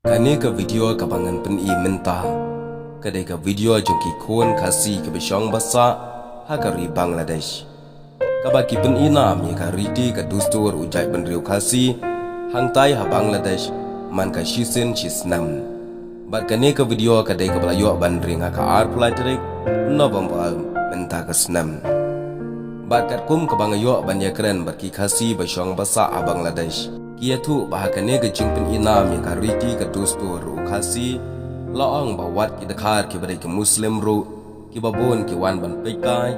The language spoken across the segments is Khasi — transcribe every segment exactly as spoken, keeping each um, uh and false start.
Kane ka video kaba ngan pyni mynta ka dei ka video jong ki khun Khasi kiba shong ba sah ha ka ri Bangladesh, kaba ki pyni nam ïa ka riti ka dustur u jaitbynriew Khasi hangtai ha Bangladesh man ka shisien shisnem. Bad kane ka video ka dei kaba la ïoh ban ring ha ka arphew lai tarik November mynta ka snem. Bad katkum kaba nga ïoh ban ïakren bad ki Khasi ba shong ba sah ha Bangladesh, ki ïathuh ba ha kane ka jingpyni nam ïa ka riti ka dustur u Khasi, la ong ba wat ki dkhar kiba dei ki Muslim ruh kiba bun ki wan ban peitkai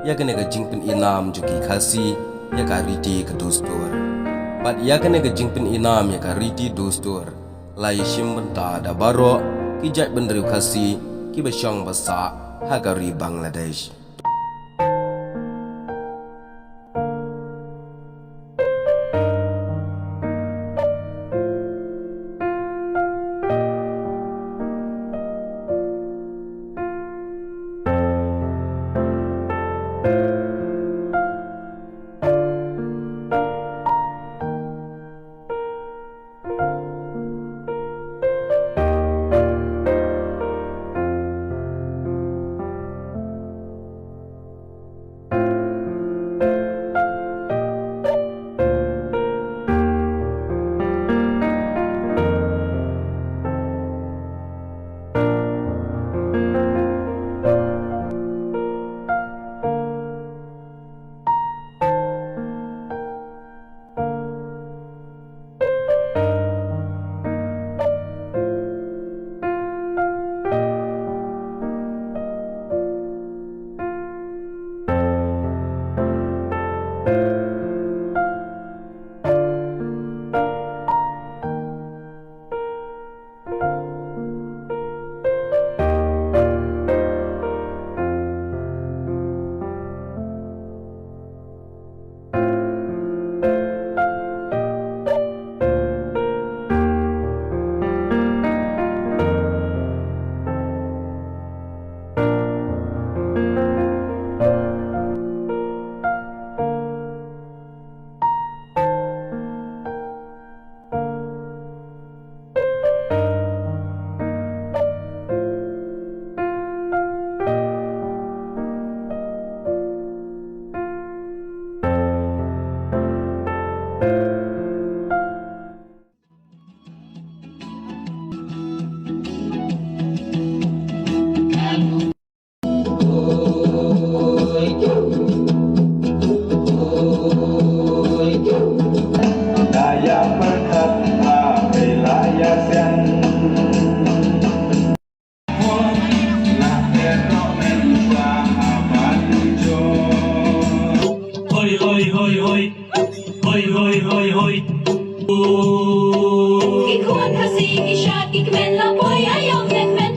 ïa kane ka jingpyni nam jong ki Khasi ïa ka riti ka dustur. Bad ïa kane ka jingpyni nam ïa ka riti dustur la ïashim bynta da baroh ki jaitbynriew Khasi kiba shong ba sah ha ka ri Bangladesh. Hoi, hoi, hoi, hoi. Hoi, hoi, hoi, hoi. Ki khun Khasi ki shad ki kmen la poi ha ïong ne kmen.